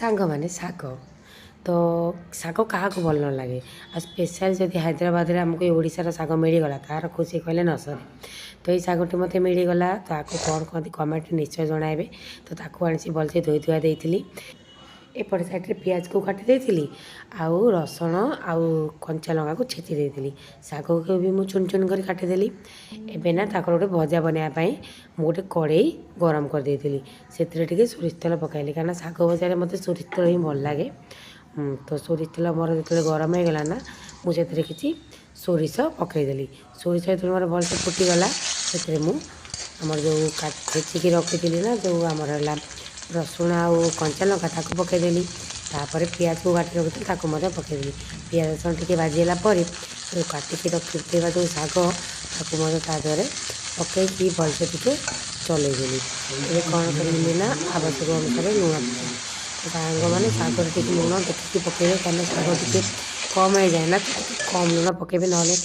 ସାଙ୍ଗମାନେ, ଶାଗ ତ ଶାଗ କାହାକୁ ଭଲ ନ ଲାଗେ? ଆଉ ସ୍ପେଶାଲ୍ ଯଦି ହାଇଦ୍ରାବାଦରେ ଆମକୁ ଏ ଓଡ଼ିଶାର ଶାଗ ମିଳିଗଲା, ତାର ଖୁସି କହିଲେ ନ ସରେ। ତ ଏଇ ଶାଗଟି ମୋତେ ମିଳିଗଲା। ତ ଆକୁ କ'ଣ କହନ୍ତି, କମେଣ୍ଟ ନିଶ୍ଚୟ ଜଣାଇବେ। ତ ତାକୁ ଆଣିଛି, ଭଲସେ ଧୋଇ ଧୁଆ ଦେଇଥିଲି। ଏପଟ ସାଇଡ଼୍ରେ ପିଆଜକୁ କାଟି ଦେଇଥିଲି ଆଉ ରସୁଣ ଆଉ କଞ୍ଚା ଲଙ୍କାକୁ ଛେଚି ଦେଇଥିଲି। ଶାଗକୁ ବି ମୁଁ ଚୁନ ଚୁନ କରି କାଟିଦେଲି। ଏବେ ନା ତାଙ୍କର ଗୋଟେ ଭଜା ବନେଇବା ପାଇଁ ମୁଁ ଗୋଟେ କଡ଼େଇ ଗରମ କରିଦେଇଥିଲି। ସେଥିରେ ଟିକେ ସୋରିଷ ତେଲ ପକାଇଲି, କାରଣ ଶାଗ ଭଜାରେ ମୋତେ ସୋରିଷ ତେଲ ହିଁ ଭଲ ଲାଗେ। ତ ସୋରିଷ ତେଲ ମୋର ଯେତେବେଳେ ଗରମ ହେଇଗଲା ନା, ମୁଁ ସେଥିରେ କିଛି ସୋରିଷ ପକାଇଦେଲି। ସୋରିଷ ଯେତେବେଳେ ମୋର ଭଲସେ ଫୁଟିଗଲା, ସେଥିରେ ମୁଁ ଆମର ଯେଉଁ ଛେଚିକି ରଖିଥିଲି ନା, ଯେଉଁ ଆମର ହେଲା ରସୁଣ ଆଉ କଞ୍ଚା ଲଙ୍କା, ତାକୁ ପକାଇଦେଲି। ତାପରେ ପିଆଜକୁ କାଟି ରଖିଥିଲି, ତାକୁ ମଧ୍ୟ ପକାଇଦେଲି। ପିଆଜ ରସୁଣ ଟିକେ ଭାଜି ହେଲା ପରେ ଯେଉଁ କାଟିକି ରଖିଥିବା ଯେଉଁ ଶାଗ, ତାକୁ ମଧ୍ୟ ତା ଦେହରେ ପକାଇକି ଭଲସେ ଟିକେ ଚଲେଇଦେଲି। ଏବେ କ'ଣ କରିଲି ନା, ଆବଶ୍ୟକ ଅନୁସାରେ ଲୁଣ ପକାଇଲି। ତ ସାଙ୍ଗମାନେ, ଶାଗରେ ଟିକେ ଲୁଣ ଦେଖିକି ପକାଇବେ, କାହିଁକିନା ଶାଗ ଟିକେ କମ୍ ହେଇଯାଏ ନା, ତ ଟିକେ କମ୍ ଲୁଣ ପକାଇବେ। ନହେଲେ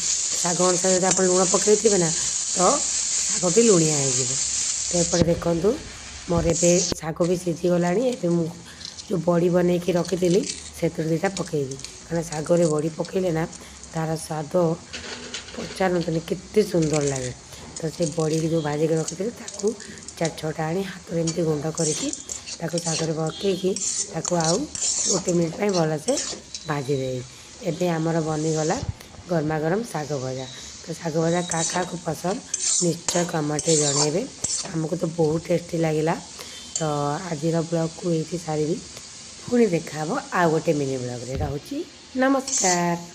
ଶାଗ ଅନୁସାରେ ଯଦି ଆପଣ ଲୁଣ ପକାଇଥିବେ ନା, ତ ଶାଗଟି ଲୁଣିଆ ହେଇଯିବ। ତ ଏପଟେ ଦେଖନ୍ତୁ, ମୋର ଏବେ ଶାଗ ବି ସିଝିଗଲାଣି। ଏବେ ମୁଁ ଯେଉଁ ବଡ଼ି ବନେଇକି ରଖିଥିଲି, ସେଥିରୁ ଦୁଇଟା ପକାଇବି, କାରଣ ଶାଗରେ ବଡ଼ି ପକାଇଲେ ନା ତା'ର ସ୍ୱାଦ ପଚାରନ୍ତୁନି, କେତେ ସୁନ୍ଦର ଲାଗେ। ତ ସେ ବଡ଼ିକି ଯେଉଁ ଭାଜିକି ରଖିଥିଲି, ତାକୁ ଚାରି ଛଅଟା ଆଣି ହାତରେ ଏମିତି ଗୁଣ୍ଡ କରିକି ତାକୁ ଶାଗରେ ପକାଇକି ତାକୁ ଆଉ ଗୋଟେ ମିନିଟ୍ ପାଇଁ ଭଲସେ ଭାଜିଦେବି। ଏବେ ଆମର ବନିଗଲା ଗରମା ଗରମ ଶାଗ ଭଜା। ତ ଶାଗ ଭଜା କାହା କାହାକୁ ପସନ୍ଦ, ନିଶ୍ଚୟ କମେଣ୍ଟରେ ଜଣାଇବେ। ଆମକୁ ତ ବହୁତ ଟେଷ୍ଟି ଲାଗିଲା। ତ ଆଜିର ବ୍ଲଗ୍କୁ ଏଇଠି ସାରିବି। ପୁଣି ଦେଖାହେବ ଆଉ ଗୋଟେ ମିନି ବ୍ଲଗ୍ରେ। ରହୁଛି, ନମସ୍କାର।